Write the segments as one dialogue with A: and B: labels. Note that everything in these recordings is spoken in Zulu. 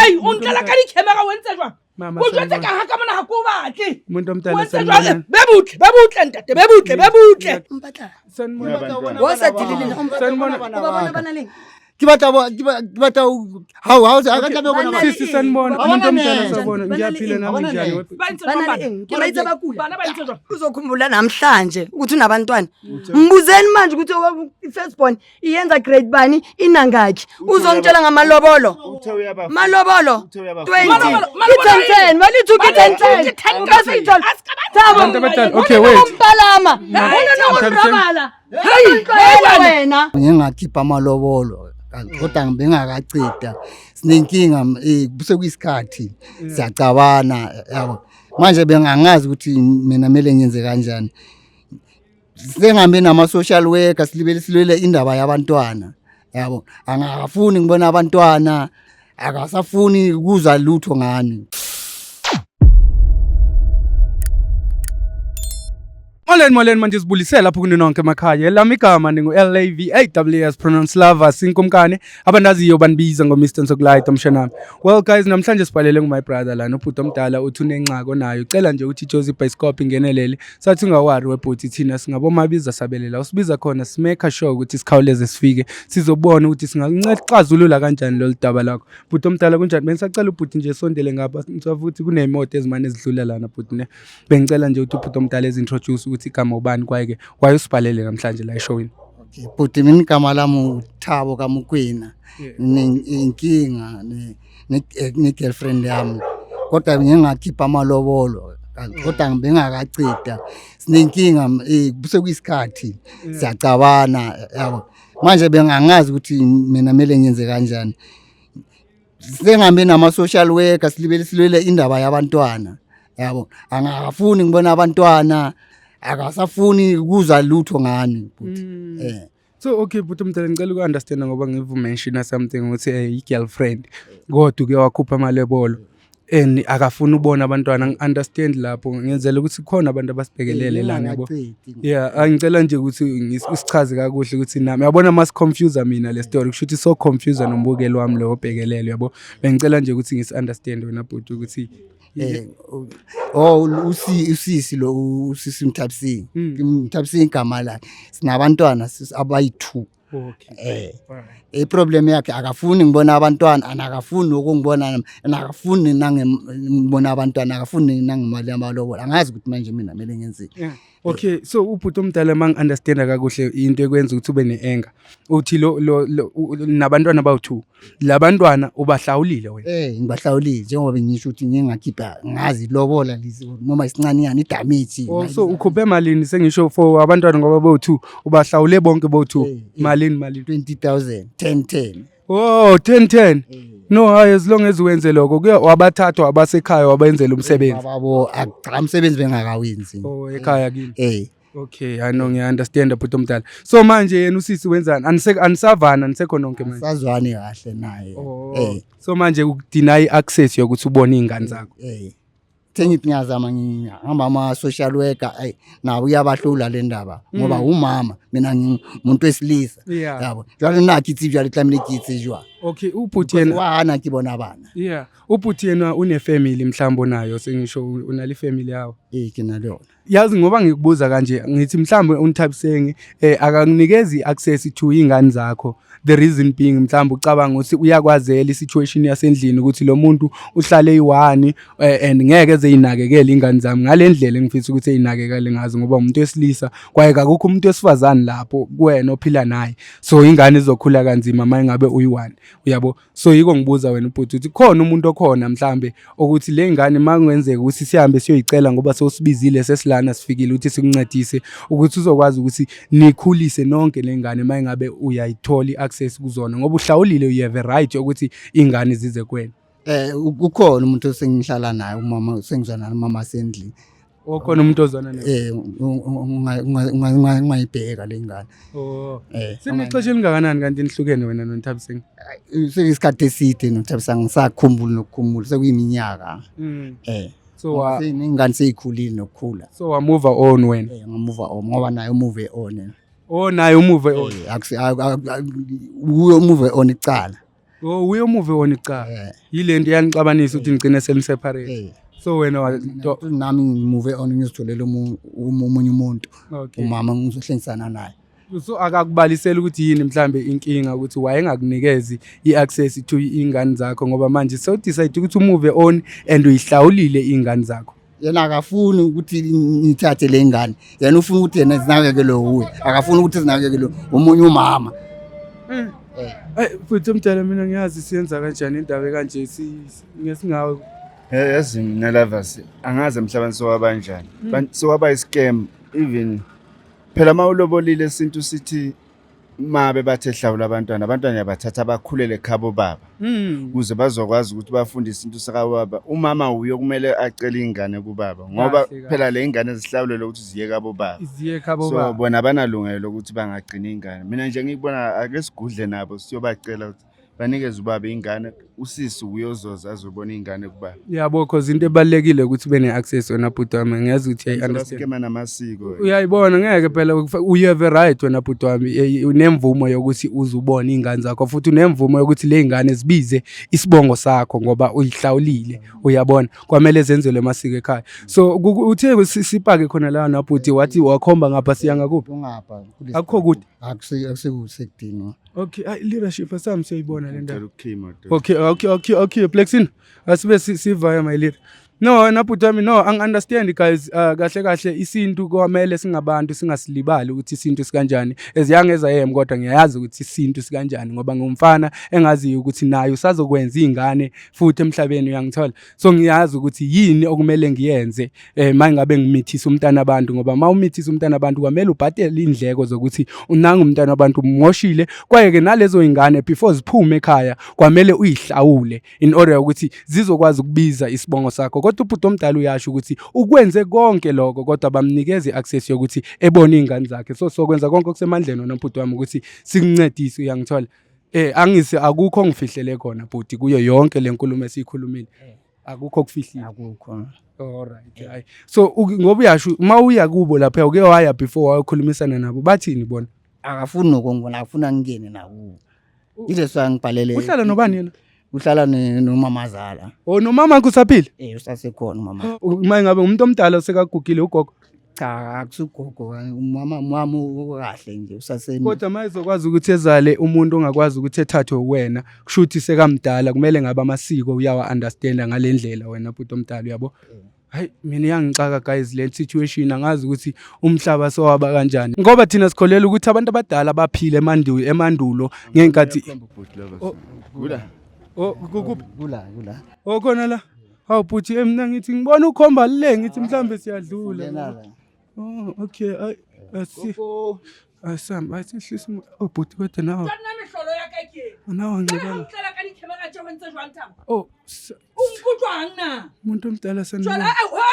A: Hei, o ntlela ka di-camera o entse jwang?
B: Mama,
A: O jwetse
B: sanibona.
A: ka ha ka mona ha ko o batle.
B: Umuntu
A: O
B: omdala
A: entse jwang?
B: sanibona.
A: Be butle, be butle ntate, be butle, be butle.
C: Mpatla.
B: Sanibona.
C: Wa sa dilile.
B: Sanibona.
C: O ba bona bana leng?
D: Ke batla ke batla hao hao a ka tlameha ho bona
C: Bana le
B: Sisi
C: eng?
B: sanibona.
D: Ba
B: Umuntu
D: bona
B: omdala
D: nene.
B: sawubona.
C: Bana le
B: Ngiyaphila
C: eng?
B: nami
D: Ba bona
B: njani?
D: nene.
A: Ba entse
C: Bana
A: jwang
C: le
A: bana?
C: eng? Ke ba itse ba kula.
A: Bana ba entse jwang?
C: Uzokhumbula namhlanje ukuthi unabantwana. Mbuzeni manje ukuthi i-first born iyenza grade bani inangakhi. Uzongitshela ngamalobolo.
E: Uthe uyabafuna.
C: Malobolo.
E: Uthe uyabafuna.
C: 20.
A: Malobolo, malobolo
C: Ki 10 10. Balithu ki 10 10. Ungasithola. Thabo.
B: Abantu abadala, okay, wait.
C: Umpalama. Unokurobala.
A: Hey,
C: Hey wena.
D: Ngingakhipha amalobolo kodwa bengakaceda sinenkinga sekuyisikhathi siyacabana yabo. Manje bengangazi ukuthi mina kumele ngenze kanjani. Sengihambe nama-social worker silibele silwele indaba yabantwana yabo. Angakafuni ngibona abantwana, akasafuni ukuzwa lutho ngami.
B: Molweni molweni, manje sibulise lapho kuni nonke emakhaya. Elami igama ningu-LAVAWS pronounce lava sinkumkane abandaziyo banibiza ngo-Mr Nsokulight omshanami. Well guys, namhlanje sibhalele ngu-my brother lana ubhuti omdala uthi unengxaki onayo. Ucela nje ukuthi iJozi Bioscope ingenelele. Sathi ungawari webhuti, thina singabomabiza sabelela. Usibiza khona simake sure ukuthi sikhawuleze sifike sizobona ukuthi singaxazulula kanjani lolu daba lakho. Bhuti omdala kunjani? Bengisacela ubhuti nje esondele ngapha, ngicabanga ukuthi kunemoto ezimane ezidlula lana bhuti ne. Bengicela nje ukuthi ubhuti omdala ezi-introduce ukuthi igama ubani kwaye-ke waye usibhalele namhlanje la eshowini.
D: Okay, bhuti, mina igama lami uThabo kaMukwena. Inkinga ne-girlfriend yami kodwa ngingakhipha amalobolo kodwa bengakaceda sinenkinga sekuyisikhathi siyacabana yabo. Manje bengangazi ukuthi mina kumele ngenze kanjani. Sengihambe nama-social worker silibele silwele indaba yabantwana yabo. Angakafuni ngibona abantwana, akasafuni ukuzwa lutho ngami bhuti.
B: So okay bhuti omdala, ngicela uku-understanda ngoba ngivu-mentiona something ukuthi i-girlfriend kodwa uke wakhupha amalobolo and akafuni ubona abantwana. Ngi-understand lapho ngenzela ukuthi khona abantu abasibhekelele lana yabo.
D: Ngingakacedi.
B: Yeah, angicela nje ukuthi usichaze kakuhle ukuthi nami yabona masi-confuse mina le story kusho ukuthi so confuse nombukeli wami lo obhekelele yabo. Bengicela nje ukuthi ngisi-understand wena bhuti ukuthi
D: Oh, usisi lo, usisi Mthabisini. Mthabisini igama lakhe. Sinabantwana abayi-2. I-problem yakhe akafuni ngibona abantwana, akafuni ukungibona, akafuni nangibona abantwana, akafuni nangemali yamalobola. Angazi ukuthi manje mina kumele ngenzeni.
B: Yeah. Okay, so ubhuti omdala mangi-understanda kakuhle into ekwenza ukuthi ube ne-anger. Uthi lo nabantwana bawu-2. Labantwana ubahlawulile wena.
D: Ngibahlawulile njengoba bengisho ukuthi ngingakhipha ngazi lobola lezi noma isincane idamage.
B: Oh, so ukhuphe malini sengisho for abantwana ngoba bowu-2 ubahlawule bonke bowu-2 malini malini?
D: 20,000, 10 10.
B: Oh, 10 10. No, hayi, as long as wenze lokho kuya wabathathwa abasekhaya wabenzela umsebenzi.
D: Babo cha, umsebenzi bengakawenzi.
B: Oh, ekhaya kini. Okay, I know, ngiya-understand bhuti omdala. So manje yena usisi wenzani? Anisavana, anisekho nonke manje.
D: Sazwani kahle naye.
B: Oh. So manje uku-deny access yokuthi ubone iy'ngane zakho.
D: Sengithi ngiyazama ngihamba ama-social worker, ayi nabo uyabahlula le ndaba ngoba umama mina ngingumuntu wesilisa. Yabo. Jwale nna ke tsebe jwale tlamehile ke etse jwang.
B: Okay, ubhuti yena
D: wa hana ke bona bana.
B: Yeah, ubhuti yena une family mhlawumbe onayo sengisho unale family yawo.
D: Ke na le yona.
B: Yazi ngoba ngikubuza kanje ngithi mhlawumbe uNthabiseng akakunikezi access to ingane zakho. The reason being mhlawumbe ucabanga ukuthi uyakwazela i-situation yasendlini ukuthi lo muntu uhlale eyi-one and ngeke eze yinakekele ingane zami ngale ndlela engifisa ukuthi eyinakekele ngazo ngoba umuntu wesilisa kwaye kakukho umuntu wesifazane lapho kuwena ophila naye, so ingane izokhula kanzima uma ngabe uyi-one uyabo. So yiko ngibuza wena ubhuti ukuthi khona umuntu okhona mhlambe ukuthi le ngane uma kungenzeka ukuthi sihambe siyoyicela ngoba sewusibizile sesilana sifikile ukuthi sikuncedise ukuthi uzokwazi ukuthi nikhulise nonke le ngane uma ngabe uyayithola i-access kuzona ngoba uhlawulile, you have a right yokuthi iy'ngane zize kuwena.
D: Kukhona umuntu osengihlala naye, umama sengizwana nomama sendlini.
B: Okhona umuntu ozwana naye?
D: Ungayibheka le ngane.
B: Oh. Senexesha elingakanani kanti nihlukene wena noNthabiseng?
D: Sekuyisikhathi eside noThabiseng, ngisakhumbula nokukhumbula sekuyiminyaka.
B: So
D: Ingane seyikhulile nokukhula.
B: So wa move on wena?
D: Nga move on ngoba naye move on.
B: Oh, naye umove on.
D: Uye move on icala.
B: Oh, uyo-move on kuqala. Yile nto iyanixabanisa ukuthi nigcine seni-separate. So wena
D: Nami ngi-move on, ngizitholele omunye umuntu. Umama ngizohlengisana naye.
B: So akakubalisela ukuthi yini mhlambe inkinga, ukuthi wayengakunikezi i-access to iy'ngane zakho, ngoba manje so-decide ukuthi u-move on and uyihlawulile iy'ngane zakho?
D: Yena akafuni ukuthi ngithathe le ngane. Yena ufuna ukuthi yena zinakekelwe uye, akafuni ukuthi zinakekelwe omunye umama.
B: Ayi, futhi omdala, mina ngiyazi siyenza kanjani indaba ekanje, ngesingawe.
E: Yazi mina lovers, angazi emhlabeni sowabanjani. Sowaba i-scam even phela. Uma ulobolile, isintu sithi mabe bathe hlawula abantwana, abantwana yabathatha bakhulele ekhabo baba ukuze bazokwazi ukuthi bafunde isintu sakababa. Umama uye kumele acele ingane kubaba ngoba
B: Kahle, kahle.
E: phela le ingane zihlawulelwe ukuthi ziye kabo baba.
B: Ziye khabo
E: So
B: baba.
E: bona abanalungelo lokuthi bangagcina ingane. Mina nje ngikubona ake sigudle nabo, siyobacela ukuthi banikeze ubaba ingane, usisi uyozoza azobona ingane kubaba.
B: Yabo, cause into ebalulekile ukuthi bene-access. Wena bhuti wami, ngiyazi ukuthi uyayi-understand.
E: Scam namasiko.
B: Uyayibona, ngeke phela you have a right wena bhuti wami, unemvumo yokuthi uze ubone iy'ngane zakho, futhi unemvumo yokuthi le y'ngane zibize isibongo sakho ngoba uyihlawulile, uyabona. Kwamele zenzelwe amasiko ekhaya. So uthe sipake khona la nabhuti, wathi wakhomba ngapha, siya ngakuphi?
D: Ungapha.
B: Akukho kude.
D: Akusekusekudini.
B: Okay, ayi, leadership asami siyayibona le ndaba.
E: Ngicela ukukhima, doda.
B: Okay, Plexin. Asibe sivaya, my leader. No, wena bhuti wami, no, angi-understand guys. Kahle kahle isintu kwamele singabantu singasilibali ukuthi isintu sikanjani. As young as I am, kodwa ngiyayazi ukuthi isintu sikanjani ngoba ngumfana engaziyo ukuthi naye usazokwenza iy'ngane futhi emhlabeni, uyangithola. So ngiyazi ukuthi yini okumele ngiyenze mangabe ngimithisa umntana abantu, ngoba uma umithisa umntana abantu kwamele ubhadele indleko zokuthi unanga umntana wabantu umoshile. Kwaye-ke nalezo y'ngane before ziphume ekhaya kwamele uyihlawule in order ukuthi zizokwazi ukubiza isibongo sakho. Kodwa ubhuti omdala uyasho ukuthi ukwenze konke lokho, kodwa bamnikeza i-access yokuthi ebone iy'ngane zakhe. So sokwenza konke okusemandleni, wena bhuti wami, ukuthi sikuncedise, uyangithola. Angisi akukho ongifihlele khona bhuti kuyo yonke le nkulumo esiyikhulumile, akukho okufihlile?
D: Akukho.
B: Alright, hayi. So ngoba uyasho uma uya kubo lapha, uke waya before wayokhulumisana nabo, bathini bona?
D: Akafuni nokungibona, akafuna ngingene nakubo. Ile ngibhalele.
B: Uhlala nobani yena?
D: Uhlala nomamazala.
B: Oh, nomama wakho usaphila?
D: Eh, usasekhona umama.
B: Uma ngabe umuntu omdala osekagugile, ugogo?
D: Cha, akusugogo, umama wami kahle nje usase.
B: Kodwa uma ezokwazi ukuthi ezale umuntu ongakwazi ukuthi ethathwe wena, kusho ukuthi sekamdala, kumele ngabe amasiko uyawa-understanda ngale ndlela, wena bhuti omdala, uyabo. Hayi, mina iyangixaka guys le situation, angazi ukuthi umhlaba sowaba kanjani. Ngoba thina sikholelwa ukuthi abantu abadala baphile emandulo ngenkathi Oh.
E: Kula.
B: Oh, kukuphi?
D: Kula, kula.
B: Oh, khona la. Hawu bhuti, mina ngithi ngibona ukhomba le, ngithi mhlambe siyadlula.
D: Lena la.
B: Oh, okay. Ay, asi. Asam, asihlisa. Oh bhuti, kodwa nawe.
A: Nna mehlolo ya ka ke eng?
B: Nawe
A: Jwale ha o
B: ngicabanga.
A: tlela ka di-camera tje, ho ntse jwang, Thabo?
B: Oh,
A: O nkutlwang na?
B: Umuntu omdala
A: Jwale
B: sanibona.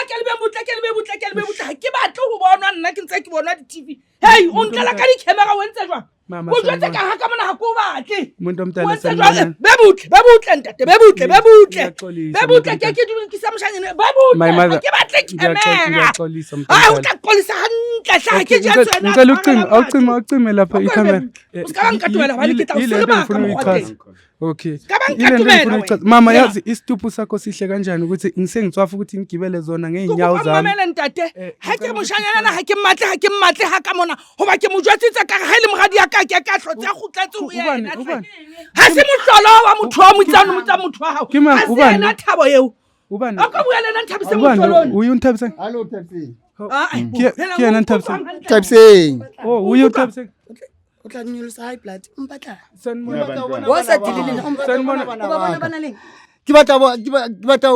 A: Ke le be butle, ke le be butle, ke le be butle. Ha ke batle ho bonwa nna ke ntse ke bonwa di-TV. Hey, o ntlela ka di-camera, o entse jwang?
B: Mama,
A: O jwetse
B: sanibona.
A: ka ha ka mona ha ke o batle.
B: Umuntu
A: O
B: omdala
A: entse jwang?
B: sanibona.
A: Be butle, be butle ntate, be butle, be butle.
B: Ngiyaxolisa,
A: Be butle,
B: umuntu
A: ke ke dumedisa moshanyana. Be butle.
B: My mother.
A: Ha ke batle camera.
B: Ngiyaxolisa umuntu
A: Hayi, o
B: omdala.
A: tla xolisa hantle hle, ha ke
B: Okay,
A: jwetse wena.
B: Ngicela ucime, awucime, awucime lapha
A: Okay,
B: ikhamera.
A: baby. O ska ba nkatomela hobane ke tla o
B: Yile nto
A: selebaka
B: engifuna
A: mokgwa
B: ukuyichaza.
A: teng.
B: Okay.
A: Ska ba
B: Yile nto
A: nkatomela
B: engifuna
A: wena.
B: ukuyichaza. Mama,
A: Yeah.
B: yazi isitupu sakho sihle kanjani ukuthi ngisengitswafa ukuthi ngigibele zona ngey'nyawo zami.
A: Mamele ntate, ha ke moshanyana ha ke mmatle, ha ke mmatle ha ka mona, hoba ke mo jwetsitse ka re ha e le moradi ya ka, ke ka hlotse a kgutletse ho
B: Ubani,
A: yena hle.
B: ubani?
A: Ha se mohlolo wa motho wa motsang, motsa motho wa hao.
B: Ke mang?
A: Ha se
B: Ubani?
A: yena Thabo eo.
B: Ubani?
A: A ka bua le yena Nthabiseng
B: Ubani?
A: mohlolong.
B: Uye uNthabiseng?
D: Hallo Thabiseng.
A: Ah, ai,
B: Ke yena Nthabiseng.
D: Thabiseng.
B: Oh, uye uNthabiseng.
C: O tla nyolosa high blood, o mpatla.
B: Sanibona.
C: Wa sa dile le nna, o mpatla.
B: Sanibona.
C: O ba bona bana leng?
D: Ke batla ke batla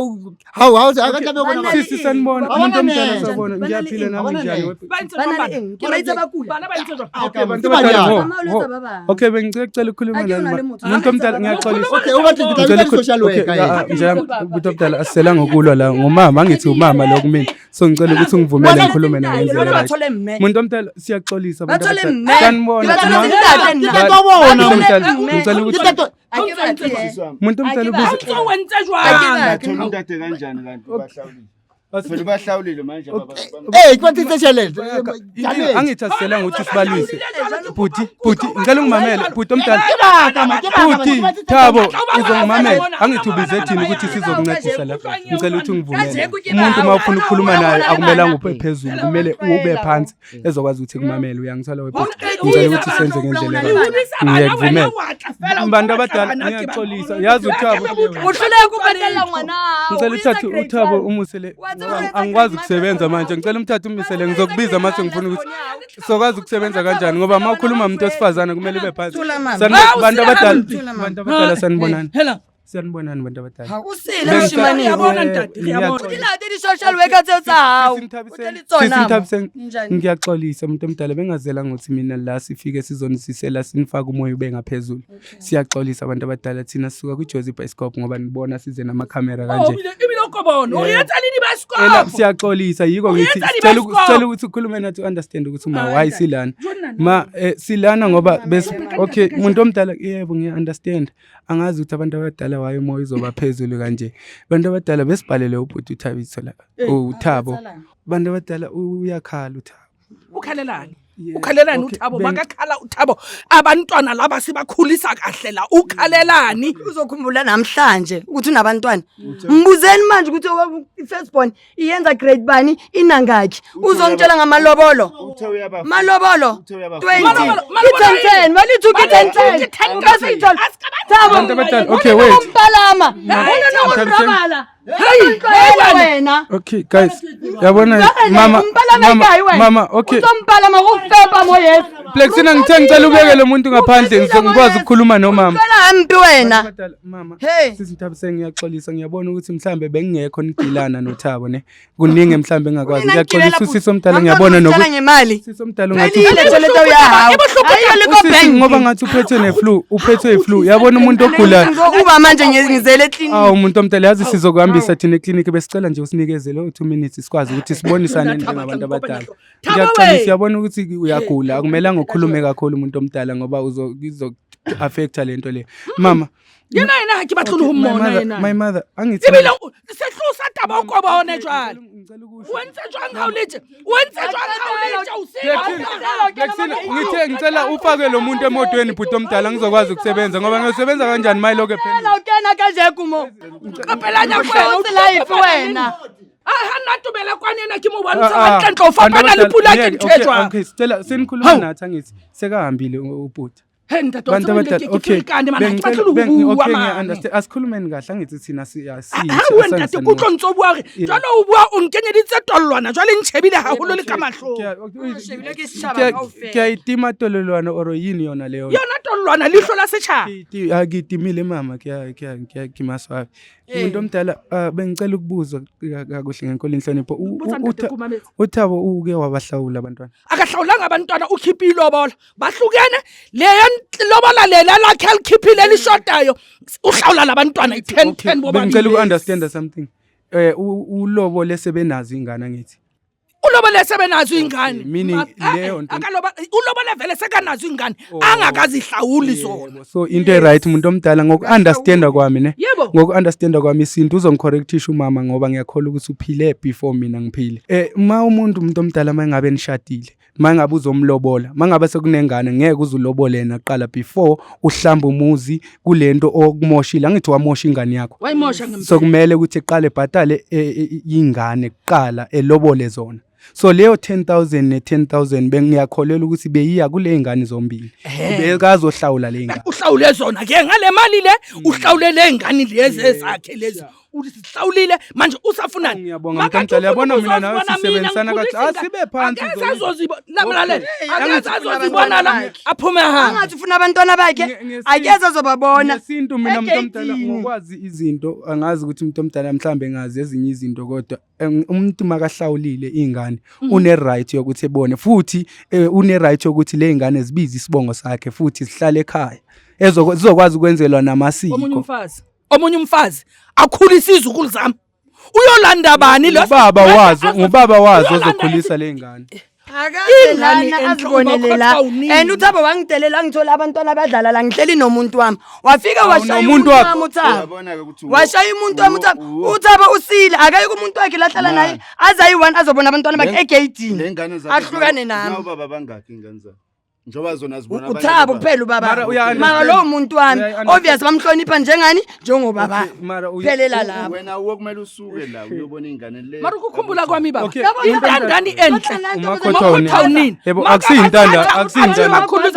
D: hao hao a ka tlameha ho bona.
C: Bana le
B: Sisi,
C: eng?
B: sanibona.
D: Ba
B: Umuntu
D: bona
B: omdala
D: nene.
B: sawubona.
C: Ba na le
B: Ngiyaphila
C: eng?
B: nami,
D: Ba bona
B: njani?
D: nene.
A: Ba ntse
C: Ba
A: jwang
C: na le
A: bana?
C: eng? Ke ba itse ba kula.
A: Bana ba ntse jwang?
B: Okay, bantu
D: Ke
B: abadala.
D: banyana.
B: Ho,
C: Mama o
B: ho.
C: letsa ba bang.
B: Okay, bengicela ukukhuluma
C: Ha ke
B: nani.
C: o na le motho.
B: Umuntu omdala, ngiyaxolisa.
D: Okay, o batle ke tla
B: Ngicela
D: bitsa social
B: okay,
D: worker.
B: ah, njami umuntu omdala, asisela ngokulwa la ngomama, angithi umama lo kumina. So ngicela ukuthi ungivumele ngikhulume naye
C: Bona
B: ngendlela
C: ba
B: right.
C: thole mme.
B: Muntu omdala, siyaxolisa
C: Ba
B: abantu
C: thole
B: abadala.
C: mme.
B: Sanibona.
C: Ke ba thole
B: Ma-
C: ntate nna.
D: Ke tlo bona.
B: Muntu omdala,
C: Mme.
B: ngicela ukuthi
D: Ke tlo
C: Ha ke batle.
B: umuntu omdala
C: Ha ke
B: ubiza
A: Ha ntse o entse
C: Ha ke
A: jwang?
C: batle.
E: Bathola untate kanjani kanti bahlawulile? Phela ubahlawulile manje baba.
D: Eh, kwatitse tshelete.
B: Angithi asisela ngokuthi sibalwise. Bhuti, bhuti, ngicela ungimamele, bhuti omdala. Bhuti, Thabo, uzongimamela. Angithi ubize thina ukuthi sizokuncedisa la. Ngicela ukuthi ungivumele. Umuntu uma ufuna ukukhuluma naye akumelanga ube phezulu, kumele ube phansi ezokwazi ukuthi kumamele. Uyangithola webhuti? Ngicela ukuthi senze ngendlela e-right. Ngiyakuvumela. Bantu abadala ngiyaxolisa. Yazi uThabo.
C: Uhluleka ukubhadala ngwana hao.
B: Ngicela uthathe uThabo umusele. Angikwazi ukusebenza manje. Ngicela umthathe umisele ngizokubiza mase ngifuna ukuthi sokwazi ukusebenza kanjani ngoba uma ukhuluma umuntu wesifazane kumele ube phansi.
C: Thula mama.
B: Bantu abadala, bantu abadala sanibonani.
A: Hela.
B: Sanibonani bantu abadala.
C: Usile mshimane.
A: Uyabona ntate, uyabona.
C: Dilate di-social worker tseo tsa hao.
B: Sisi
C: O tle le tsona mo.
B: Nthabiseng,
C: Njani?
B: ngiyaxolisa umuntu omdala bengazela ngokuthi mina la sifike sizonisisela sinifake umoya ube ngaphezulu. Siyaxolisa abantu abadala thina sisuka kwiJozi Bioscope ngoba nibona size namakhamera
A: Oh,
B: kanje.
A: ebile o kobona. O etsa le
B: Ela
A: dibaskopo.
B: siyaxolisa yiko ngithi
A: Uyenza
B: sicela
A: i-bioscope.
B: sicela ukuthi ukhulume nathi understand ukuthi ma
A: Ah,
B: why
A: ntate.
B: silana.
A: Jonna,
B: Ma silana ngoba bes okay umuntu omdala yebo ngiya understand angazi ukuthi abantu abadala waye umoya uzoba phezulu kanje. Abantu abadala besibhalele ubhuti uThabiso la uThabo. Bantu abadala uyakhala uThabo.
A: Ukhalelani?
B: Yeah.
A: Ukhalelani
B: Okay,
A: uThabo? Makakhala uThabo. Abantwana laba sibakhulisa kahle la. Ukhalelani?
C: Uzokhumbula namhlanje ukuthi unabantwana. Mbuzeni manje ukuthi i-firstborn iyenza grade bani inangakhi. Uzongitshela ngamalobolo.
E: Uthe uyaba.
C: Malobolo.
E: Uthe uyaba-
C: 20.
A: Malobolo,
C: Ke 10 10. Mali 2 ke 10 10.
A: Ke 10
C: O ka se ithole. Thabo.
B: Bantu abadala, okay, wait.
C: Umpalama.
B: Nthabiseng.
C: Unonorobala.
A: Hey,
C: Hey wena.
B: Okay guys, yabona
C: Mama,
B: mama
C: umpalama
B: mama
C: ikayi wena.
B: mama okay.
C: Uzompalama kufepa moyesi.
B: Plexina ngithe ngicela ubeke lo muntu ngaphandle ngizokwazi ukukhuluma nomama.
C: Ucela hampi wena.
B: Abadala, mama
C: Hey.
B: sisi Nthabiseng ngiyaxolisa ngiyabona ukuthi mhlambe bengingekho nigilana noThabo ne kuningi mhlambe engakwazi ngiyaxolisa usisi omdala ngiyabona
C: nokuthi
B: nokuthi
C: ngemali.
B: usisi omdala ungathi
C: Qhelile tshelete ya hao. Ayiyo le ko
B: usisi
C: bank.
B: ngoba ngathi uphethwe ne-flu uphethwe yi-flu yabona umuntu ogulayo
C: Ngizokuba manje ngizele eclinic.
B: awu umuntu omdala yazi sizokuhambisa thina ekliniki besicela nje usinikeze lo 2 minutes sikwazi ukuthi sibonisane njengabantu abadala
A: Thabo
B: ngiyaxolisa
A: we.
B: uyabona ukuthi uyagula akumelanga ukhulume kakhulu umuntu omdala ngoba izo affecta lento le mama
A: Yena yena ha ke batle le ho
B: my
A: mmona
B: mother,
A: yena.
B: my mother angithi
A: Ebile sehloho sa taba o kobone jwale.
B: Ngicela ukusho.
A: O entse jwang ha o le tje? O entse jwang ha o le tje? O se
B: Lexina, ngithe ngicela ufake lo muntu emotweni bhuti omdala ngizokwazi ukusebenza ngoba ngiyosebenza kanjani mayiloko ephendula
C: Phela ukena kajeko mo.
A: Qapelanya kwena o
C: Uhlose life wena.
A: A ha nna tobela kwane ena ke mo bontsha
B: Ah, ah.
A: hantle o fapana le pula ke ntho e jwang.
B: Okay, sicela senikhuluma nathi angithi sekahambile ubhuti.
A: He ntate wa
B: Bantu
A: tseba ebile
B: abadala
A: ke
B: okay.
A: ferekane man ha ke batle le ho
B: Bengicela
A: bua
B: okay
A: mane.
B: ngiya-understand. Asikhulumeni kahle angithi thina siyasithi.
A: Ha o ntate ke utlwa ntse o bua hore jwale o bua o nkenyeditse tollwana jwale ntjhebile haholo le ka mahlong.
C: Shebile ke setjhaba kaofela.
B: Ke a itima tolelwana or yini yona leyo?
A: Yona tollwana leihlo la setjhaba.
B: Ha ke itimile mama ke a ke a ke a ke maswabi. Umuntu omdala ah, bengicela ukubuza kakuhle ngenkolo inhlonipho.
A: Botsa ntate ke o mametse.
B: uThabo uke wabahlawula abantwana.
A: Akahlawulanga abantwana ukhiphe ilobola bahlukene leya lobola lela lakhe alikhiphile elishodayo uhlawula labantwana i-10 10
B: Bengicela
A: bobabili
B: uku-understand something. Ulobo lesebenazo ingane angithi.
A: Ulobole sebenazo ingane.
B: Meaning leyo nto-
A: Ulobole vele sekanazo ingane angakazihlawuli zona.
B: So into e-right umuntu omdala ngoku-understanda kwami ne
A: Yebo.
B: ngoku-understanda kwami isintu uzongicorrectisha umama ngoba ngiyakholwa ukuthi uphile before mina ngiphile. Ma umuntu omdala uma ngabe nishadile uma ngabe uzomlobola uma ngabe sekunengane ngeke uze ulobole yena kuqala before uhlamba umuzi kulento okumoshile angithi wamosha ingane yakho
A: Wayimosha ngempela.
B: So kumele ukuthi eqale ebhatale ingane kuqala elobole zona. So leyo 10,000 ne 10,000 bengiyakholelwa ukuthi beyiya kule ngane zombili. Bekazohlawula le ngane.
A: Uhlawule zona ke ngale mali le uhlawule le ngane lezi ezakhe lezi uzihlawulile manje usafunani.
B: Ngiyabonga
A: Makathi
B: mntomdala
A: ufuna
B: yabona mina nawe
A: ukuzozibona mina
B: sisebenzisana kahle.
A: ngikhulisa
B: Asibe phansi
A: Akeze
B: zombili.
A: azozibona
B: Okay.
A: akeze azozibona la aphume ahambe.
C: Angathi ufuna abantwana bakhe akeze azobabona.
B: Ngesintu mina umuntu omdala
C: Egeyidini.
B: ngokwazi izinto angazi ukuthi umuntu omdala mhlambe ngazi ezinye izinto kodwa umuntu makahlawulile ingane une right yokuthi ebone futhi une right yokuthi le ingane zibize isibongo sakhe futhi zihlale ekhaya ezokwazi ukwenzelwa
A: Omunye
B: namasiko.
A: umfazi omunye umfazi akhulisa izukulu zami uyolanda bani lo
B: Ubaba wazo ngubaba wazo
A: Uyolanda
B: ozokhulisa le ngane.
C: Akaze
A: Ingane
C: lana
A: enhle
C: azibonele la
A: umakhothwa unini.
C: and uThabo wangidelela angithola abantwana abadlala la ngihleli nomuntu wami wafika washaya
B: nomuntu
C: umuntu
B: wakho.
C: wami uThabo
E: Uyabona-ke ukuthi
C: washaya umuntu wami uThabo uThabo usile akaye kumuntu wakhe lahlala naye aze ayi-one azobona abantwana bakhe egeyidini
E: Le ngane zakho
C: ahlukane nami
E: zinawobaba bangaki ingane zakho? Njengoba zona zibona abanye
C: uThabo
E: obaba.
C: kuphela ubaba
B: Mara uya-understand.
C: mara lowo muntu wami
B: Uya-understand.
C: obvious bamhlonipha njengani njengobaba
B: Okay, mara uya-
C: phelela lapho
E: Wena uwe kumele usuke la uyobona ingane le.
A: Mara ukukhumbula kwami baba.
B: Okay.
A: Intandane enhle.
B: Umakhothwa unini. Yebo,
A: Makathatha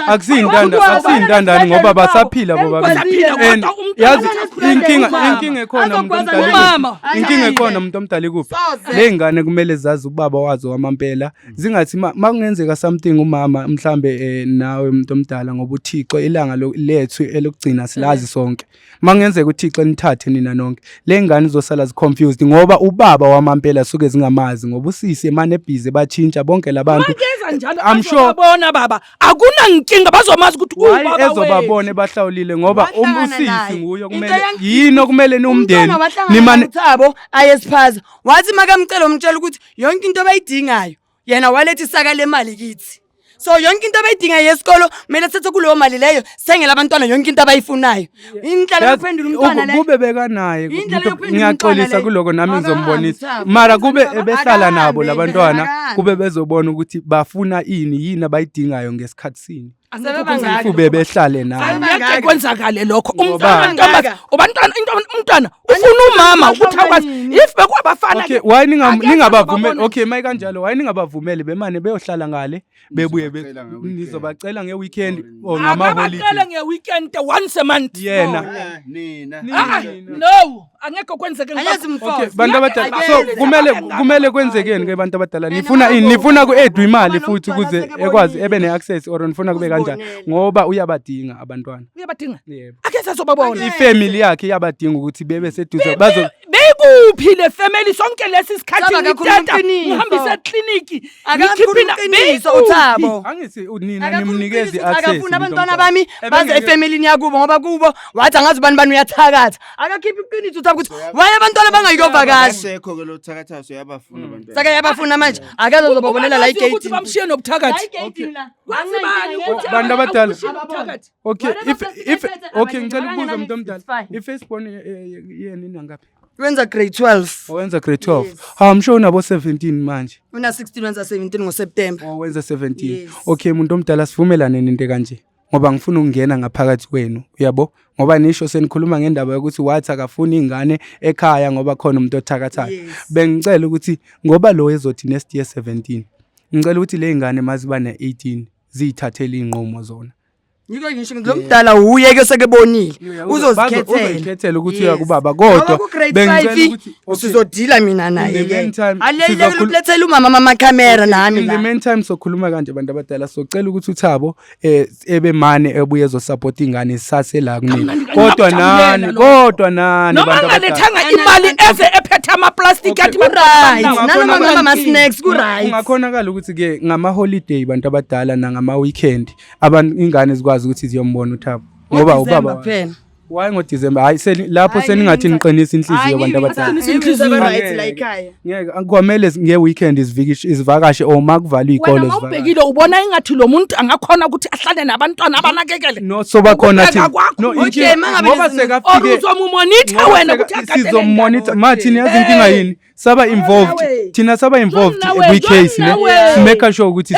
B: akusiyintandane ngoba basaphila bobabili.
A: Basaphila,
B: And
A: kodwa umntwana
B: yazi
A: asakhula
B: inkinga
A: umama.
B: inkinga ekhona umuntu
C: Azogwaza
B: omdala
A: umama.
B: ikuphi? Inkinga ekhona umuntu omdala ikuphi?
C: Soze.
B: Le ngane kumele zazi ubaba wazo wamampela. Zingathi makungenzeka something umama mhlambe nawe umuntu omdala ngoba uThixo ilanga lethu elokugcina silazi sonke. Makungenzeka uThixo nithathe nina nonke. Le ngane izosala zi-confused ngoba ubaba wamampela suke zingamazi ngoba usisi emane ebhizi batshintsha bonke labantu.
A: Makeza njalo
B: I'm sure
A: azobabona baba. Akunankinga bazomazi ukuthi
B: Why
A: ubaba wethu.
B: ezobabona bahlawulile ngoba
C: Wahlangana
B: usisi
C: naye.
B: nguye
C: Into
B: okumele yini okumele niwumndeni
C: Umntwana wahlangana
B: nimane
C: noThabo ayesiphaza wathi makamcela umtshela ukuthi yonke into abayidingayo yena waletha isaka lemali kithi so yonke into abayidingayo yesikolo kumele sithathe kuleyo mali leyo sithengele abantwana yonke into abayifunayo indlela
B: Yazi,
C: yokuphendula umntwana leyo
B: kube bekanaye
C: Indlela yokuphendula
B: ngiyaxolisa
C: umntwana leyo.
B: kuloko nami
C: Akahambi,
B: ngizombonisa
C: Thabo.
B: mara kube
C: Akahambi,
B: ebehlala nabo
C: akahambi,
B: labantwana
C: akahambi.
B: kube bezobona ukuthi bafuna ini yini abayidingayo ngesikhathi sini
A: Angeke
C: Sebebangaka.
B: if bebehlale nabo
A: Angeke kwenzakale lokho.
B: Ngoba-
A: Umntwana ntombazana, ubantwana umntwana ufuna umama ukuthi akwazi if bekwabafana
B: okay why
A: Angeke
B: ningabavumeli
A: azobabona.
B: okay maye kanjalo why ningabavumeli bemane beyohlala ngale bebuye
E: Nizobacela nge-weekend.
B: nizobacela nge-weekend or ngama-holiday
A: Akabacele nge-weekend once a month.
B: yena
E: Eh, Nina.
A: Ah,
B: Nina.
A: no, angeke kwenzeke ngoba-
C: Angeze mfo.
B: Okay bantu abadala
C: Angeke.
B: so kumele kwenzekeni ke bantu abadala nifuna ini nifuna ku-edwe imali futhi ukuze ekwazi ebe ne-access or nifuna kube kanjani
C: Uzibonele.
B: ngoba uyabadinga abantwana
A: Uyabadinga.
B: yebo
A: Ake sazobabona.
B: ifamily yakhe iyabadinga ukuthi bebe seduze bazo
A: Bekuphi le family sonke lesi sikhathi
C: Thabo, akakhulumi
A: ngiteta
C: iqiniso.
A: ngihambise ekliniki
C: Akakhulumi iqiniso uThabo.
B: angithi nina
C: Akakhulumi
B: nimnikeza
C: iqiniso,
B: i-access
C: akafuni abantwana
B: umuntu
C: bami
B: omdala.
C: baze efemelini yakubo ngoba kubo wathi angazi ubani bani uyathakatha akakhiphi iqiniso uThabo ukuthi why abantwana bangayikuvakashi
E: Akasekho ke lo thakathayo soyabafuna abantwana.
C: sake yabafuna manje akaze azobabonela la
A: Ukuthi
C: igeyidini
A: bamshiye nobuthakathi. Kwazi bani ukuthi
B: Bantu abadala.
A: abamshiye nobuthakathi?
B: okay
C: Whatever
B: if
C: plastic
B: if
C: ephethe,
B: okay
C: abanye
B: ngicela ukubuza
C: abangena
B: umuntu
C: next,
B: omdala
C: it's fine.
B: i-firstborn yena inangaphi
C: wenza grade 12
B: owenza grade 12 hawu I'm sure unabo 17 manje
C: una 16 wenza 17 ngoSeptember
B: owenza 17
C: Yes.
B: okay umuntu omdala sivumelane nento kanje ngoba ngifuna ukungena ngaphakathi kwenu uyabo ngoba nisho senikhuluma ngendaba yokuthi wathi akafuni ingane ekhaya ngoba khona umuntu othakathayo
C: Yes.
B: bengicela ukuthi ngoba lo ezothi next year 17 ngicela ukuthi le ngane maziba ne-18 ziyithathele iy'nqumo zona
C: Yiko ngisho lo mdala uye ke sekebonile uzozikhethela
B: uzozikhethela ukuthi uya kubaba kodwa
C: ku grade
B: bengicela
C: 5
B: ukuthi okay,
C: usizodila mina naye
B: In the
C: ke
B: meantime,
C: aleyile ukulethela umama ama camera nami
B: in the
C: la
B: meantime sokhuluma kanje bantu abadala socela ukuthi uThabo ebe mane ebuye ezosupport ingane sase la kumina
A: Kamnandi,
B: kodwa
A: ngingakujabulela
B: nani
A: lokho.
B: kodwa nani
A: Noma
B: bantu abadala
A: angalethanga imali eze ephethe ama-plastic athi
C: Ku-right
A: bantwana
C: nanoma
A: banawo.
C: ngaba ama snacks ku-right
B: Kungakhonakala ukuthi ke ngama holiday bantu abadala nangama weekend abantu ingane zikwazi ukuthi ziyombona uThabo ngoba ubaba
C: NgoDecember kuphela
B: why ngoDecember hayi lapho seningathi niqinisa inhliziyo bantu abadala
A: Aqinisa inhliziyo.
C: right la ekhaya
B: ngeke kwamele nge-weekend izivakashe or ma kuvalwe
A: Wena
B: iy'kole
A: uma ubhekile ubona ingathi lo muntu angakhona ukuthi ahlale nabantwana abanakekele
B: no soba khona
A: Ukubheka
B: thina
A: kwakho.
B: no
C: Okay,
B: inkinga
C: mangabe
B: ngoba
C: lezi-
A: or
B: sekafike
A: uzomumonitha
B: ngoba
A: wena ukuthi agadele
B: sizomonitha ma thina yazi inkinga yini saba involved
A: nawe.
B: thina saba involved
A: Nawe,
B: kwi-case ne
A: nawe.
B: simake sure ukuthi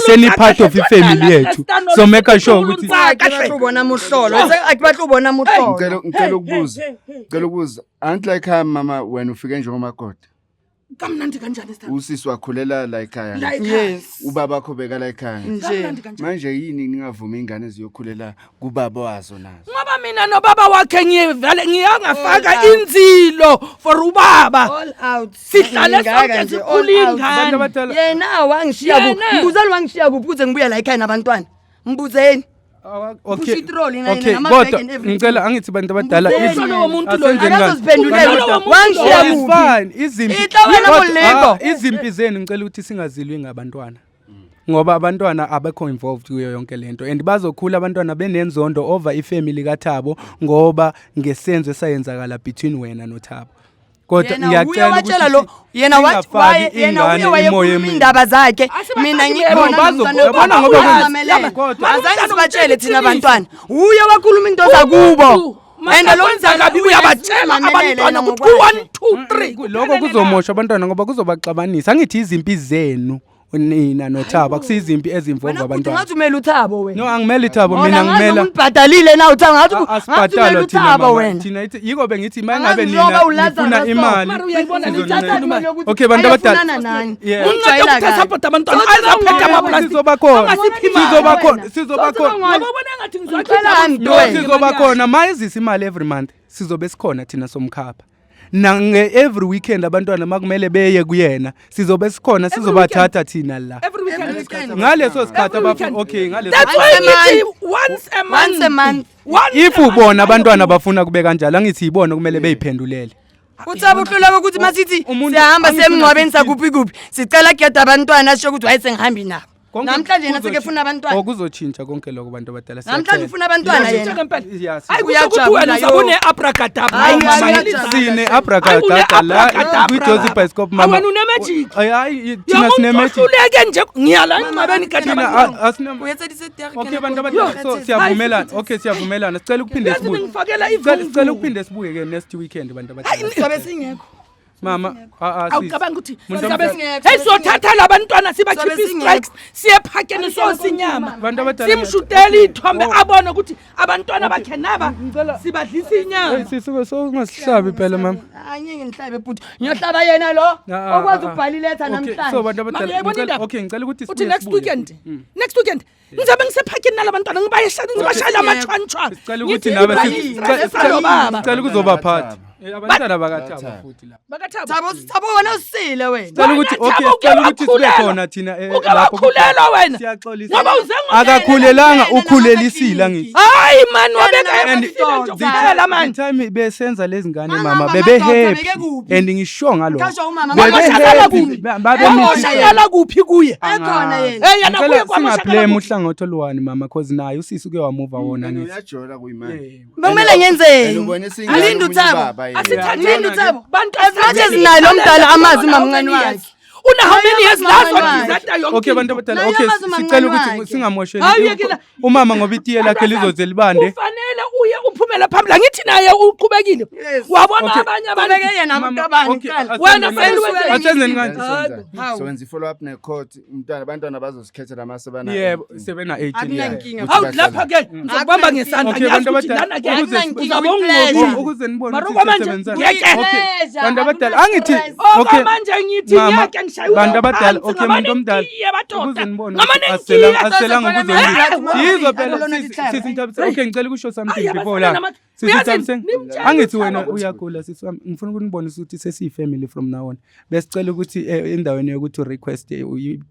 B: seni part of ifamily yethu so make sure ukuthi
C: Ake batle ubona mohlolo ake batle ubona mohlolo
E: Ngicela ukubuza. Ngicela ukubuza. Anti la ekhaya mama wena ufike njengomakoti.
A: Kamnandi kanjani sithando?
E: Usisi wakhulela la ekhaya.
A: La ekhaya.
C: Yes
E: Ubaba wakho beka la ekhaya.
C: nje
A: Kamnandi kanjani?
E: Manje yini ningavumi ingane ziyokhulela kubaba wazo nazo?
A: Ngoba mina nobaba wakhe ngiyevele ngiyangafaka
C: All out.
A: inzilo for ubaba.
C: All out
A: Sihlale
C: Ngingaka
A: sonke
C: nje, all
A: sikhule
C: out.
B: Bantu
A: ingane.
B: abadala
C: Yena wangishiya kuphi
A: Yena.
C: mbuzani wangishiya kuphi ukuze ngibuye la ekhaya nabantwana mbuzeni
B: okay
C: Push itroli naye
B: okay
C: nama-bag
B: kodwa
C: and everything.
B: ngicela angithi bantu abadala
C: Mbuzeni.
A: Umhlolo womuntu lo.
B: asenzeni kahle.
C: Akazoziphendulela
A: Umhlolo womuntu
C: wangishiya
A: lo.
B: It's
C: kuphi
B: fine izimpi
C: Itlawana
B: Kodwa,
C: moleko.
B: izimpi zenu ngicela ukuthi singazilwi ngabantwana ngoba abantwana abekho involved kuyo yonke lento and bazokhula abantwana benenzondo over ifamily kaThabo ngoba ngesenzo esayenzakala between wena noThabo. Kodwa
C: Yena uye
B: ngiyacela
C: watshela lo
B: ukuthi
C: yena wathi
B: singafaki
C: yena uye
B: ingane imoya
C: wayekhuluma
B: emibi.
C: indaba zakhe
A: Asibafaki
C: mina
A: yebo,
C: ngikhona nomntwana
B: yabona
C: webaba
B: ngoba
C: uyamamelela.
B: kodwa-
C: Azange sibatshele thina abantwana uye wakhuluma into zakubo
A: And
C: and
A: lo
C: lo
A: wenza kabi uyabatshela abantwana ukuthi ku-1 2 3
B: Lokho kuzomosha abantwana ngoba kuzobaxabanisa. Angithi izimpi zenu nina noThabo akusizimpi ezimvova abantwana.
C: Ngathi umele uThabo wena.
B: No, angimeli Thabo, mina ngimela.
C: Umbhadalile na uThabo ngathi ngathi umele
B: Asibhadalwa thina
C: uThabo
B: mama.
C: wena.
B: Thina ithi yiko bengithi
C: Angazi
B: mangabe
C: njengoba
B: nina
C: uLazarus
B: nifuna
C: so.
B: imali.
A: Mara uyayibona le
B: sizoninika.
A: nto imali
C: yokuthi
B: Okay bantu abadala.
C: ayofunana nani.
B: Yeah.
A: Uncede ukuthi asapothe abantwana azaphethe ama-plastic.
B: Sizoba khona.
A: Angasiphi imali.
B: Sizoba khona. Sizoba khona.
A: Ngoba ubona ngathi
C: Ngicela
A: ngizwathi
B: No,
C: Wena.
B: sizoba khona mayizisa imali every month sizobe sikhona thina somkhapha. Nange every weekend abantwana makumele beye kuyena sizobe sikhona sizobathatha thina la.
A: Every weekend.
B: Ngaleso sikhathi
A: Every
B: abafuna
A: weekend.
B: okay ngaleso
A: That's
C: Once
A: why
C: a
A: ngithi
C: month.
A: once a month.
C: Once a month.
A: Once
B: if
A: a month.
B: ubona abantwana bafuna kube kanjalo angithi yibona kumele beyiphendulele.
C: uThabo uhluleka ukuthi masithi
B: Umuntu-
C: siyahamba
B: angithi
C: siye emngcwabeni
B: una-16.
C: sakuphi kuphi sicela kuyeda abantwana asho ukuthi waye sengihambi nabo
B: Konke
C: namhlanje yena
B: kuzotshintsha-
C: sekefuna abantwana
B: Oh, kuzotshintsha konke lokho bantu abadala.
C: Namhlanje
B: siyacela.
C: ufuna abantwana
A: Kuzotshintsha
C: yena
A: ngempela.
B: Yeah,
A: Hayi kusho ukuthi
C: Uyajabula,
A: wena
C: yo.
A: uzabe une-abracadabra.
C: Hayi,
A: Hayi,
C: uyajabula.
A: uyajabula.
B: Sine
A: Hayi,
B: abracadabra la
A: une-abracadabra.
B: kwi-Jozi Bioscope mama.
A: Wena une-magic.
B: Hayi hayi thina
A: Yomuntu
B: sine-magic.
A: ohluleke nje ngiyala emngcwabeni kade
B: Thina
A: abantwana.
B: asine Okay bantu abadala so siyavumelana. Okay siyavumelana. Sicela ukuphinde
A: Yazi
B: sibuye.
A: ningifakela
B: Sicela
A: ivumvu.
B: sicela ukuphinde sibuye ke next weekend bantu abadala.
C: Sobe singekho
B: Mama a a
A: Awucabanga ukuthi
B: Muntu
A: sizabe
B: omdala.
A: hey sothatha labantwana sibakhiphe
C: Sobe singekho.
A: i-strikes siye ephakeni sosinyama
B: Bantu abadala
A: simshutele iy'thombe abone ukuthi abantwana bakhe naba
B: Ngicela-
A: sibadlisa inyama
B: Hey sisuke so ungasihlabi phela mama.
C: Angeke ngihlabe bhuti ngiyohlaba yena lo
B: Ah, ah,
C: okwazi
B: ah, ah.
C: ukubhala iletha
B: Okay, so
C: namhlanje
B: bantu
A: Mama,
B: abadala
A: uyayibona
B: ngicela
A: indaba?
B: okay ngicela ukuthi
A: uthi
B: sibuye
A: next
B: sibuye.
A: weekend next weekend ngizabe ngisephakeni nalabantwana ngibashayela amachwanchwa
B: Sicela ukuthi nawe
A: salo baba
B: sicela ukuzobaphatha. Abantwana bakaThabo futhi la.
A: bakathabo
C: Thabo Thabo wena usile wena
B: Sicela ukuthi
A: Wena,
B: okay
A: Thabo, uke
B: sicela ukuthi sibe
A: wakhulelwa.
B: khona thina
A: Uke
B: lapho
A: wakhulelwa wena.
B: Siyaxolisa.
A: Ngoba uze ngo-
B: Akakhulelanga
C: Yena
B: ukhulelisile angithi.
A: hayi mani wabeka
B: And
A: emafile mani
B: the time besenza lezi ngane
C: Mama,
B: mama
C: mama,
B: bebe
C: doctor,
B: happy
C: beke kuphi?
B: and ngisho ngalokho.
C: Kasho umama,
B: Bebe
A: kwamoshakala
B: happy,
A: kuphi?
B: babe
A: Kwamoshakala kuphi kuye
C: ekhona yena
A: Eh, yena kuye
B: Ngicela
A: kwamoshakala
B: singablame
A: kuphi?
B: uhlangothi oluwani mama cause naye usisi uke wamuva wona
E: And
B: ngithi.
E: uyajola kuyimanje.
C: bekumele
E: And
C: ngenzeni
E: ubonisa ingane
C: ngilinde
E: omunye
C: uThabo
E: ubaba yena.
A: Asithathe-
C: ngilinde uThabo
A: Bantu
C: as much as naye lo mdala amazi umamncane wakhe
A: Una how many years
C: Naye amazi
A: lazo
C: umamncane
A: dizata yonke
B: Okay bantu
A: into.
B: abadala
C: Naye
B: okay
C: amazi umamncane
B: sicela ukuthi
C: wakhe.
B: singamosheli
A: Hayi, yekela.
B: umama ngoba itiye lakhe lizoze libande.
A: Kufanele uye uphumele phambili angithi naye uqhubekile wabona
B: Okay.
A: abanye abantu
C: Ubeke yena
B: Mama,
C: abantu abani
B: okay,
C: kuqala
A: Wena
B: asenzeni
A: fanele
B: kanje.
A: wenze
B: Asenzeni kanje.
C: Hawu.
E: Sowenza i-follow up ne-court umntwana abantwana bazozikhethela uma sebana
B: Yebo sebena 18 yeah.
C: Akunankinga.
A: Hawu lapha ke ngizokubamba ngesandla
B: Okay
A: ngiyazi
B: bantu
A: ukuthi
B: abadala
A: lana ke
B: ukuze
C: Akunankinga,
A: uzabe
C: with pleasure.
A: ungqobile.
B: ukuze nibone
A: Mara
B: ukuthi
A: okwamanje
B: sisebenzisana.
A: ngeke.
B: Okay
C: Pleasure,
B: bantu abadala
C: akuna
B: angithi
C: stress.
B: okay
A: Okwamanje ngithi
B: mama,
A: ngiyake ngishaye
B: bantu abadala okay muntu omdala ukuze nibone ukuthi aselanga ukuzondisa yizo phela sisi Nthabiseng okay ngicela ukusho something
A: Ayi,
B: before la
A: abafana nama-
B: sisi
A: Uyazi,
B: Nthabiseng
A: nimtshele
B: angithi
A: uThabo
B: wena
A: ukuthi-
B: uyagula sisi wami ngifuna ukunibonisa ukuthi sesiyi family from now on besicela ukuthi endaweni yokuthi request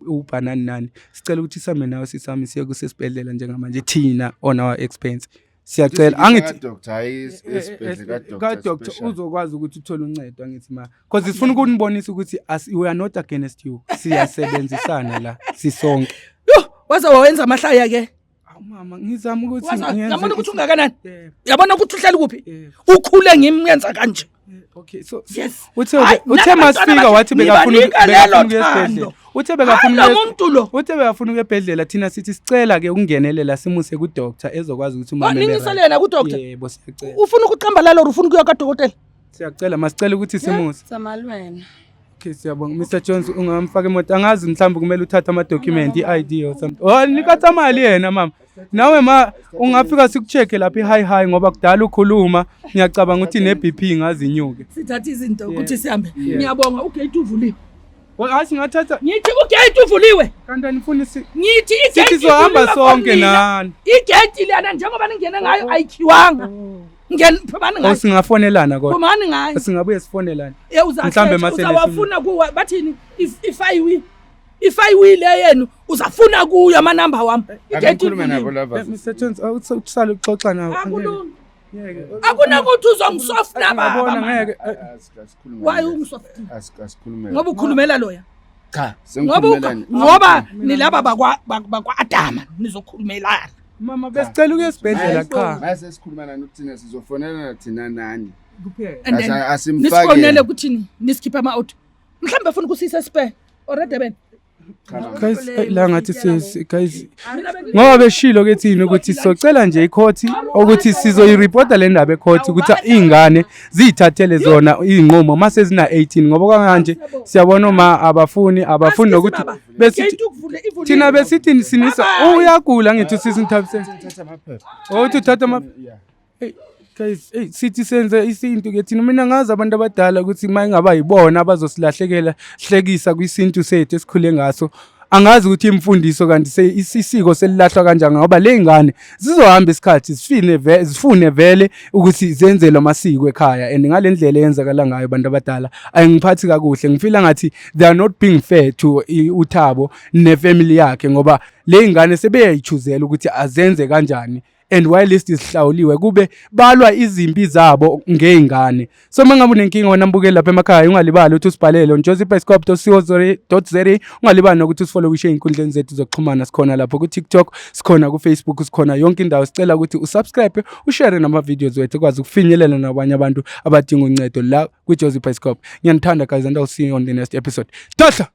B: ubhanani nani sicela ukuthi same nawe sisi wami siye kusesibhedlela njengamanje thina on our expense siyacela angithi
E: Doctor hayi esibhedlela
B: ka
E: ka
B: doctor
E: special.
B: uzokwazi ukuthi uthole uncedo angithi ma because sifuna ukunibonisa ukuthi we are not against you siyasebenzisana la sisonke.
A: Yo, waze wawenza amahlaya ke.
B: Awu mama ngizama ukuthi
A: Waze
B: ngenze
A: yabona ukuthi ungakanani.
B: Yebo.
A: Yabona ukuthi uhleli kuphi?
B: Yebo.
A: Ukhule ngimyenza kanje.
B: Okay so
A: Yes.
B: uthe
A: Hayi,
B: uthe
A: nalabantwana
B: masifika
A: bakhe,
B: wathi bekafuna
A: nibanika
B: bekafuna
A: lelo
B: ukuya esibhedlela
A: thando.
B: uthe bekafuna
A: Hayi, lo
B: ukuya-
A: muntu lo.
B: uthe bekafuna ukuya esibhedlela thina sithi sicela ke ukungenelela simuse ku doctor ezokwazi ukuthi umama
A: Oh,
B: ebe
A: ningisele
B: right.
A: yena ku-doctor?
B: Yebo siyacela
A: Ufuna ukuqamba lalo or ufuna ukuya kadokotela?
B: siyacela masicela ukuthi simuse.
C: Samalwena
B: Okay siyabonga Mr Jones ungamfaka imoto angazi mhlawumbe kumele uthathe ama document i-ID or something. Oh nikatha imali yena mama. Nawe ma ungafika sikucheck lapha i-high high ngoba kudala ukhuluma ngiyacabanga ukuthi ne BP ngazi inyuke.
A: Sithatha izinto ukuthi sihambe. Ngiyabonga ugate uvuliwe.
B: Well hayi singathatha
A: Ngithi ugate uvuliwe.
B: kanti anifuni si
A: Ngithi igate
B: Sithi sizohamba
A: ivuliwe
B: sonke
A: for nina.
B: nani.
A: Igate lana njengoba ningene ngayo ayikhiwanga. Ngene phumani
B: Oh
A: ngayo.
B: singafonelana kodwa.
A: Phumani ngayo.
B: Singabuye sifonelane.
A: Eh
B: Mhlambe
A: uzakhetha
B: masele
A: uzawafuna kuwa bathini ifayiwi ifayiwi le yenu uzafuna kuyo amanamba wami.
E: Ake
A: Igate
E: ngikhulume nabo
A: ivuliwe.
E: lava.
B: Mr Jones awusale uxoxa nawe.
A: Akulungi.
B: Ngeke.
A: Akunakuthi uzongisofta baba.
B: Ngiyabona
A: man.
B: ngeke.
E: Asikhulume.
A: Why ungisofta?
E: Asikhulume.
A: Ngoba ukhulumela loya.
E: Cha,
A: Ngoba
E: sengikhulumelani.
A: ngoba nilaba bakwa bakwa Adama nizokhulumelana.
B: Mama besicela ukuya esibhedlela qha.
E: Mase sikhuluma nani thina sizofonelana thina nani.
A: And then
E: Asimfake.
A: nisifonele ukuthini nisikhiphe ama-auto mhlawumbe afuna ukusiyisa spare already bena.
B: Guys, la ngathi guys, ngoba beshilo ke thina ukuthi socela nje icourt ukuthi sizoyiripota le ndaba ecourt ukuthi iy'ngane ziyithathele zona iy'nqumo mase zina-18, ngoba kwanganje siyabona uma abafuni nokuthi besithi thina besithi sinisa uyagula, ngithi usisi Nthabiseng ukuthi uthatha ama. Hey guys, hey, sithi senze isintu ke thina. Mina ngazi abantu abadala ukuthi uma ingaba yibona abazosilahlekela hlekisa kwisintu sethu esikhule ngaso. Angazi ukuthi imfundiso kanti isiko selilahlwa kanjani, ngoba le ngane zizohamba isikhathi zifune vele ukuthi zenze amasiko ekhaya, and ngale ndlela eyenzakala ngayo, abantu abadala, ayingiphathi kakuhle. Ngifeela ngathi they are not being fair to uThabo nefamily yakhe, ngoba le ngane sebeyayichuzela ukuthi azenze kanjani, and while list isihlawuliwe kube balwa izimpi zabo ngey'ngane. So uma ngabe unenkinga wena mbukeli lapha emakhaya, ungalibali ukuthi usibhalele on josephscope.co.za. Ungalibali nokuthi usifollowishe ey'nkundleni zethu zokuxhumana. Sikhona lapho ku-TikTok, sikhona ku-Facebook, sikhona yonke indawo. Sicela ukuthi usubscribe, ushare nama-videos wethu ukwazi ukufinyelela nabanye abantu abadinga uncedo la kwi-Jozi Bioscope. Ngiyanithanda guys, and I'll see you on the next episode. Tahla.